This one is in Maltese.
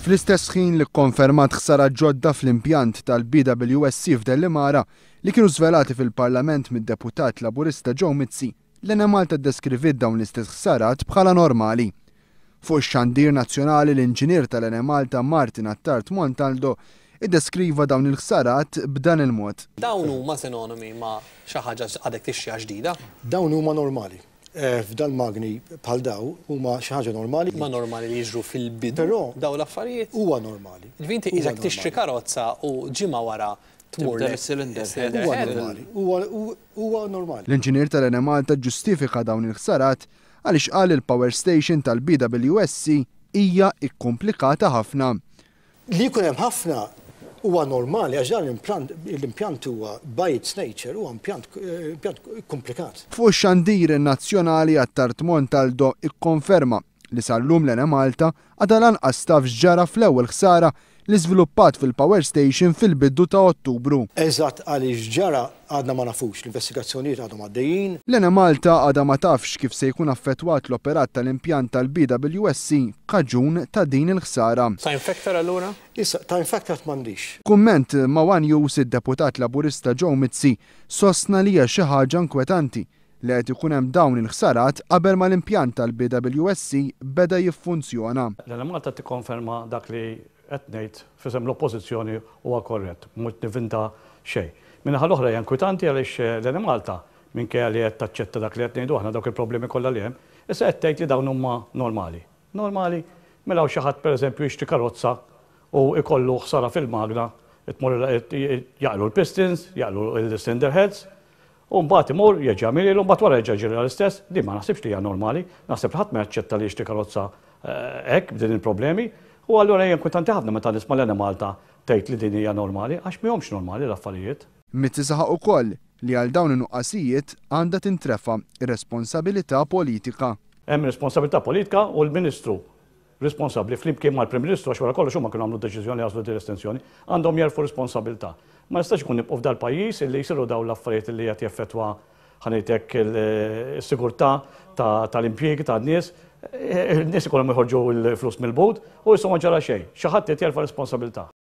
Fl-istess ħin li kkonfermat ħsarat ġodda fl-impjant tal-BWSC f'Dellimara li kienu żvelati fil-Parlament mid-Deputat Laburista Joe Mizzi, l-Enemalta ddeskriviet dawn l-istess ħsarat bħala normali. Fuq ix-xandir nazzjonali l-inġinier tal-Enemalta Martin Attard Montaldo iddeskriva dawn il-ħsarat b'dan il-mod. Dawn huma sinonimi ma' xi ħaġa għadek tixtriha ġdida? Dawn huma normali. F'dal-magni bħal daw huma xi ħaġa normali. Ma normali li jiġru fil-bidu dawn l-affarijiet? Huwa normali. Ġifieri inti qisek tixtri karozza u ġimgħa wara tmur is-cylinder head. Huwa normali. Huwa normali. L-inġinier tal-Enemalta ġġustifika dawn il-ħsarat għaliex qal li l-power station tal-BWSC hija kkumplikata ħafna. Li jkun hemm ħafna huwa normali għax dan l-impjant huwa by its nature huwa impjant impjant ikkumplikat. Fuq ix-xandir nazzjonali Attard Montaldo ikkonferma li sal-lum l-Enemalta għadha lanqas taf x'ġara fl-ewwel ħsara li żviluppat fil-power station fil-bidu ta' Ottubru. Eżatt għaliex ġara għadna ma nafux, l-investigazzjonijiet għadhom għaddejjin. L-Enemalta għadha ma tafx kif se jkun affettwat l-operat tal-impjant tal-BWSC kaġun ta' din il-ħsara. Time factor allura? Issa, time factor għad m'għandix. F'kumment ma' one News id-Deputat Laburista Joe Mizzi sostna li hija xi ħaġa inkwetanti li qed ikun hemm dawn il-ħsarat qabel ma l-impjant tal-BWSC beda jiffunzjona. L-Enemalta tikkonferma dak li qed ngħid f'isem l-Oppożizzjoni huwa korrett, mhu qed nivinta xejn. Min-naħa l-oħra hija inkwitanti għaliex l-Enemalta, minkejja li qed taċċetta dak li qed ngħidu aħna dawk il-problemi kollha li hemm, issa qed tgħid li dawn huma normali. Normali? Mela hawn xi ħadd pereżempju jixtri karozza u jkollu ħsara fil-magna, tmur jaqlu l-pistons, jaqlu l-cylinder heads, U mbagħad imur jerġa' jagħmilhielu, mbagħad wara jerġa' jġrilha l-istess. Din ma naħsibx li hija normali. Naħseb li ħadd ma jaċċetta li jixtri karozza hekk b'din il-problemi. U allura hija inkwetanti ħafna meta nisma' l-Enemalta tgħid li din hija normali, għax mihomx normali l-affarijiet. Mizzi saħaq ukoll li għal dawn in-nuqqasijiet għandha tintrefa' r-responsabilità politika. Hemm responsabilità politika u l-Ministru responsabbli flimkien mal-Prim Ministru għax wara kollox huma kienu għamlu d-deċiżjoni għażlu din l-estensjoni, għandhom jerfgħu responsabilità. Ma nistax ikun nibqgħu f'dal-pajjiż illi jsiru dawn l-affarijiet illi qed jeffettwa ħa ngħid hekk is-sigurtà tal-impjiegi tan-nies, in-nies ikollhom joħorġu l-flus mill-but u issa ma ġara xejn. Xi ħadd irid jerfa' responsabilità.